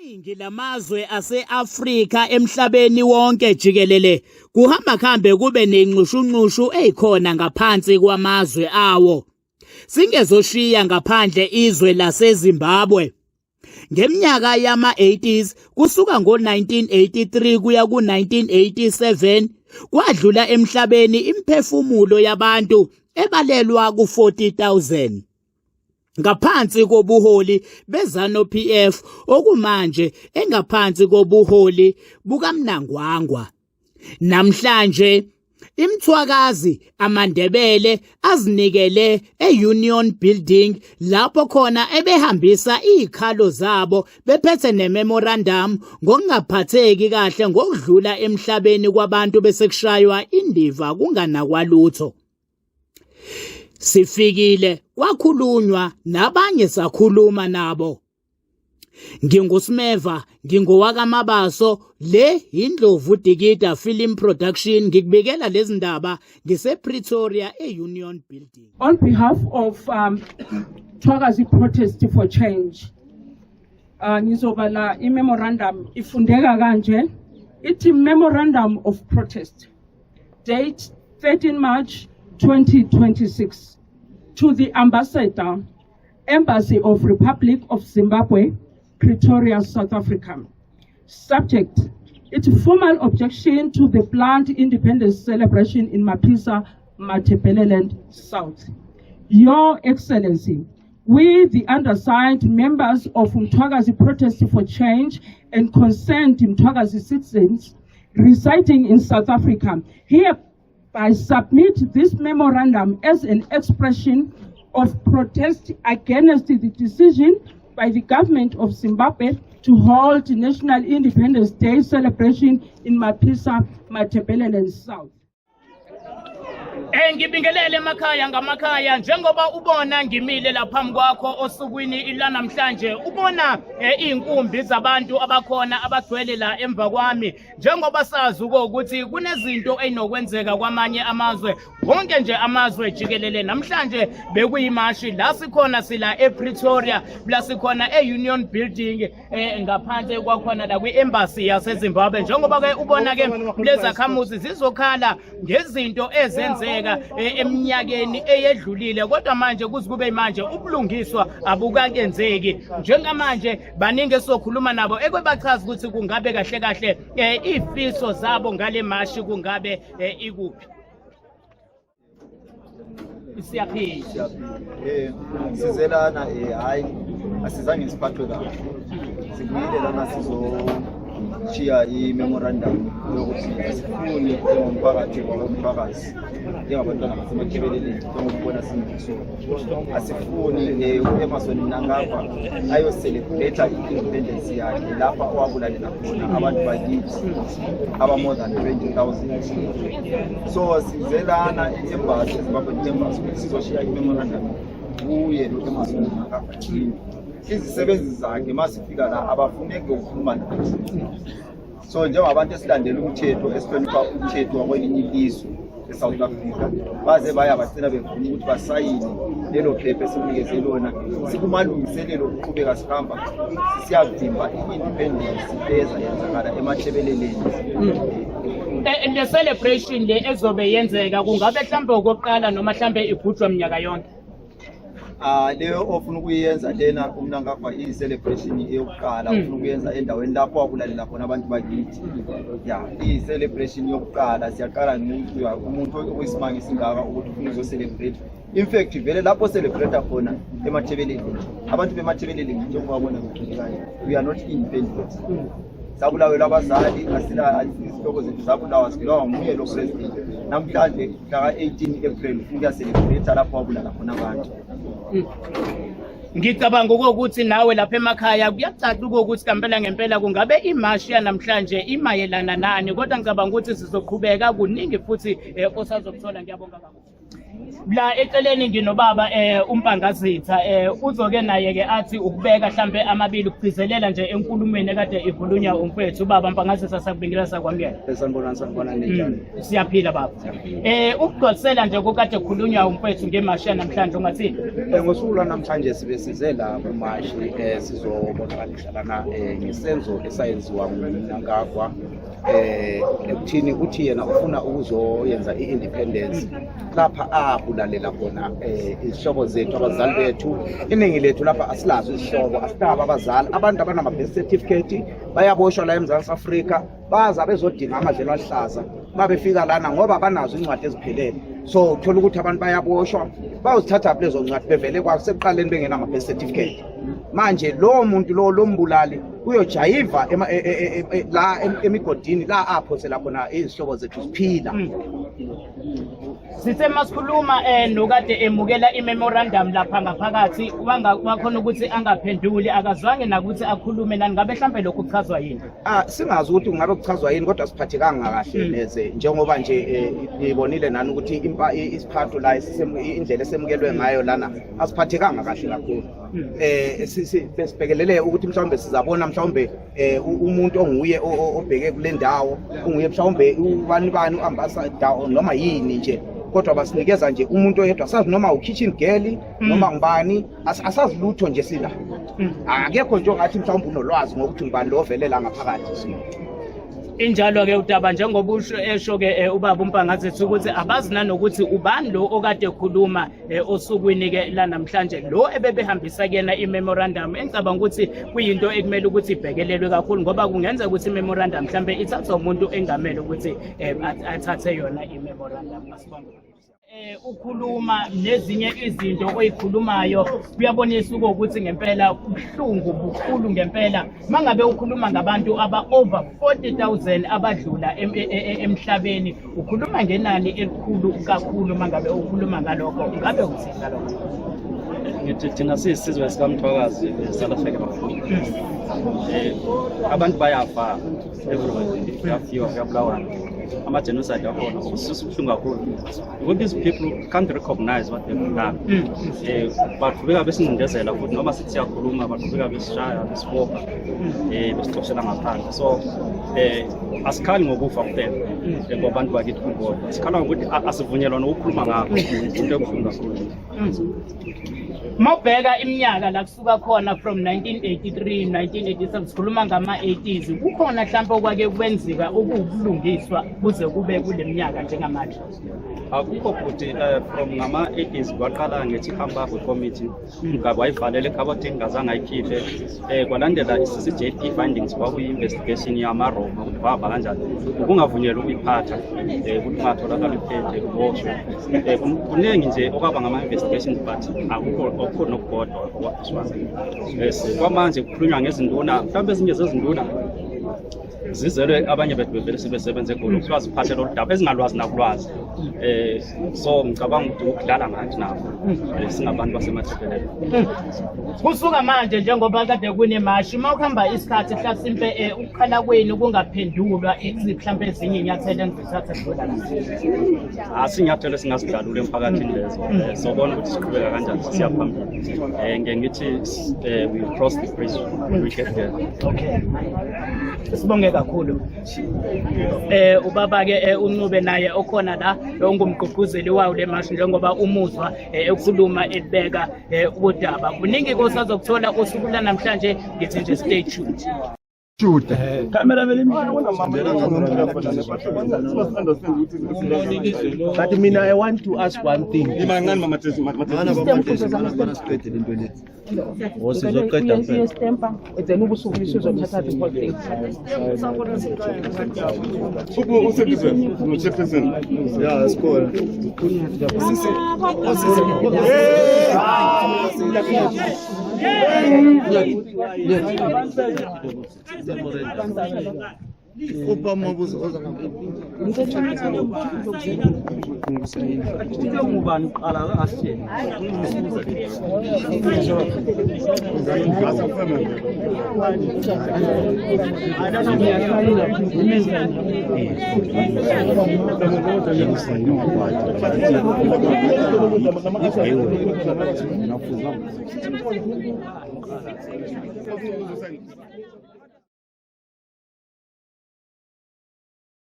Iningi lamazwe ase-Afrika emhlabeni wonke jikelele kuhamba kuhambe kube nenxushunxushu eyikhona ngaphansi kwamazwe awo. Singezoshiya ngaphandle izwe laseZimbabwe. Ngeminyaka yama-80s kusuka ngo-1983 kuya ku-1987 kwadlula emhlabeni imiphefumulo yabantu ebalelwa ku-40,000. Ngaphansi kobuholi beZANU-PF okumanje engaphansi kobuholi bukaMnangagwa. Namhlanje iMthwakazi amaNdebele azinikele e-Union Building lapho khona ebehambisa izikhalo zabo bephethe nememorandum ngokungaphatheki kahle ngokudlula emhlabeni kwabantu besekushaywa indiva kunganakwa lutho. Sifikile kwakhulunywa nabanye sakhuluma nabo. NginguSmeva, ngingowakaMabaso, le yindlovu Dikida Film Production ngikubikela lezi ndaba ngisePretoria e-Union Building. On behalf of Mthwakazi Protest for Change, ngizobala i-memorandum ifundeka kanje ithi memorandum of protest date 13 March 2026 to the ambassador, Embassy of Republic of Zimbabwe, Pretoria, South Africa. Subject, its formal objection to the planned independence celebration in Maphisa, Matabeleland South. Your Excellency, we, the undersigned members of Mthwakazi Protest for Change and concerned Mthwakazi citizens residing in South Africa, hereby submit this memorandum as an expression of protest against the decision by the government of Zimbabwe to hold National Independence Day celebration in Maphisa, Matabeleland South. Ngibingelele emakhaya ngamakhaya njengoba ubona ngimile lapha phambi kwakho osukwini ilanamhlanje ubona izinkumbi zabantu abakhona abagcwele la emva kwami njengoba sazi ukuthi kunezinto eyinokwenzeka kwamanye amazwe wonke nje amazwe jikelele. Namhlanje bekuyimashi la sikhona sila ePretoria la sikhona e-Union Building ngaphansi kwakhona la kwi-embassy yaseZimbabwe njengoba ke ubona ke lezakhamuzi zizokhala ngezinto ezenzeka eminyakeni eyedlulile kodwa manje kuze kube manje ubulungiswa abukakenzeki. Njengamanje baningi esizokhuluma nabo ekwebachaza ukuthi kungabe kahle kahle ifiso zabo ngale mashi kungabe ikuphi. Siyaphila. Sizelana hayi asizange siphathwe kahle. Sibuyile lana sizoshiya i-memorandum yokuthi asifuni njengomphakathi wakomphakathi njengabantwana baseMatabeleland njengokubona singiso asifuni u-Emmerson Mnangagwa ayo-celebrate i-independence yakhe lapha owabulalela khona abantu bakithi aba-more than 20,000. So sizelana i-embassy, eZimbabwe embassy, ukuthi sizoshiya i-memorandum kuye lo Emmerson Mnangagwa. Izisebenzi zakhe masifika la abafuneki ukukhuluma nathi. So njengabantu esilandela umthetho, esihlonipha umthetho wakwelinye ilizwe e-South Africa, baze baya bagcina bevuma ukuthi basayine lelo phepha esinikeze lona. Sikumalungiselelo okuqhubeka sihamba sisiyavimba i-independence ezayenzakala eMatabeleland. Le celebration le ezobe yenzeka kungabe mhlambe okokuqala noma mhlambe igujwa minyaka yonke? Ah, leyo ofuna ukuyenza lena uMnangagwa iyi-celebration eyokuqala ufuna ukuyenza endaweni lapho wabulalela khona abantu bakithi. Ya, iyi-celebration yokuqala siyaqala umuntu okuyisimanga esingaka ukuthi ufuna uzo-celebrate. In fact vele lapho celebrate khona eMatabeleland, abantu beMatabeleland njengoba bona begcwele kanje, we are not independent. Sabulawelwa abazali, asila izihloko zethu zabulawa, sibulawa nguye lo president. Namhlanje mhla ka-18 April ufuna ukuya-celebrate lapho wabulala khona abantu. Ngicabanga ukuthi nawe lapha emakhaya kuyacaca ukuthi kampela ngempela kungabe imashi yanamhlanje imayelana nani, kodwa ngicabanga ukuthi sizoqhubeka kuningi futhi osazokuthola. Ngiyabonga kakhulu. La eceleni nginobaba uMpangazitha, uzoke naye ke athi ukubeka mhlambe amabili ukugcizelela nje enkulumweni ekade ikhulunywa umfethu. Ubaba Mpangazitha, sakubingelela, sakwamukela. Sanibonani, sanibonani, ninjani? Siyaphila baba. Ukugcwalisela nje kokade khulunywa umfethu ngemashi namhlanje, ungathini? Ngosuku lwanamhlanje sibe size la kumashi, sizobonakalisa lana ngesenzo esayenziwa nguMnangagwa, ekuthini uthi yena ufuna ukuzoyenza i-independence lapha abulalela khona izihlobo zethu, abazali bethu. Iningi lethu lapha asilazo izihlobo, asinabo abazali. Abantu abanama-birth certificate bayaboshwa la eMzantsi Afrika, baza bezodinga amadlelo aluhlaza. Uma befika lana, ngoba banazo incwadi eziphelele, so uthola ukuthi abantu bayaboshwa. Bayozithatha lezo ncwadi bevele kwasekuqaleni bengenama-birth certificate? Manje lowo muntu lo mbulali uyojayiva la emigodini la aphosela khona izihlobo zethu ziphila. Sithe masikhuluma nokade emukela i-memorandum lapha ngaphakathi, wakhona ukuthi angaphenduli, akazange nakuthi akhulume nani. Ngabe mhlambe lokhu kuchazwa yini? Ah, singazi ukuthi kungabe kuchazwa yini, kodwa siphathekanga kahle neze, njengoba nje nibonile nani ukuthi isiphatho la indlela esemukelwe ngayo lana, asiphathekanga kahle kakhulu. Besibhekelele ukuthi mhlawumbe sizabona mhlawumbe umuntu onguye obheke kule ndawo, unguye mhlawumbe ubani bani, u-ambassador noma yini nje, kodwa basinikeza nje umuntu oyedwa, sazi noma u-kitchen girl noma ngubani, asazi lutho nje sila. Akekho nje ongathi mhlawumbe unolwazi ngokuthi ngubani lo ovelela ngaphakathi. Injalo-ke udaba, njengoba usho esho-ke ubaba uMpangazethu ukuthi abazi nanokuthi ubani lo okade ekhuluma osukwini-ke lanamhlanje, lo ebebehambisa kuyena i-memorandum. Engicabanga ukuthi kuyinto ekumele ukuthi ibhekelelwe kakhulu, ngoba kungenzeka ukuthi i-memorandum mhlambe ithathwa umuntu engamele ukuthi athathe yona i-memorandum. Asibonge. Ukhuluma nezinye izinto oyikhulumayo kuyabonisa ukuthi ngempela ubuhlungu bukhulu ngempela mangabe ukhuluma ngabantu aba over 40,000 abadlula emhlabeni. Ukhuluma ngenani elikhulu kakhulu. Mangabe ukhuluma ngalokho, ngabe uthini ngalokho? Ngithi thina siyisizwe sikaMthwakazi salahlekela kakhulu. Abantu bayafa everywhere, kuyafiwa, kuyabulawana, ama-genocide akhona. Okusisa ubuhlungu kakhulu ukuthi these people can't recognize what they've done. Baqhubeka besincindezela futhi noma sithi siyakhuluma, baqhubeka besishaya, besibopha, besixoshela ngaphandle. So asikhali ngokufa kuphela kwabantu bakithi kukodwa, sikhala ngokuthi asivunyelwa nokukhuluma ngakho, into ebuhlungu kakhulu. Mawubheka iminyaka la kusuka khona, from 1983, 1987, sikhuluma ngama-80s, kukhona mhlawumbe okwake kwenzeka okuwubulungiswa kuze kube kule minyaka njengamanje? Akukho bhuti. From ngama-80s kwaqala ngethi Zimbabwe Committee, Mugabe wayivalela ekhabothini, ngazange ayikhiphe. Kwalandela i-CCJP findings, kwakuyi-investigation yamaRoma ukuthi bahamba kanjani, ukungavunyelwa ukuyiphatha, ukuthi ungatholakala iphethe kuboshwe. Kuningi nje okwaba ngama-investigations, but akukho akukho nokukodwa okwaphiswana. Yes, kwamanje kukhulunywa ngezinduna, mhlawumbe ezinye zezinduna zizelwe abanye bethu bevele sebesebenza eGoli, kuthiwa ziphathe lolu daba ezingalwazi nakulwazi. So ngicabanga ukuthi ukudlala ngathi nabo, singabantu baseMatabeleland. Kusuka manje, njengoba kade kunemashi, uma ukuhamba isikhathi hlasimpe ukukhala kwenu kungaphendulwa, iziphi mhlampe ezinye iy'nyathelo enizithatha kudlula la? Asinyathelo esingazidalula emphakathini lezo. Sobona ukuthi siqhubeka kanjani, siya phambili. Ngeke ngithi we cross the bridge when we get there. Okay, sibonge kakhulu. Ubaba ke uNcube naye okhona la, ongumgqugquzeli wawo le mashi, njengoba umuzwa ekhuluma elibeka udaba. Kuningi kosazokuthola usuku lanamhlanje, ngithi nje stay tuned. Juda. Camera vele. But mina I want to ask one thing. Mana siqede lento le. Oh, sizoqeda phela. Uyestempa, then ubusubuyisa uzothatha the whole thing. No-chairperson. Ya, sikhona. Sisi osisi. Upha amabuzo oza. Ungubani uqala angasitsheli.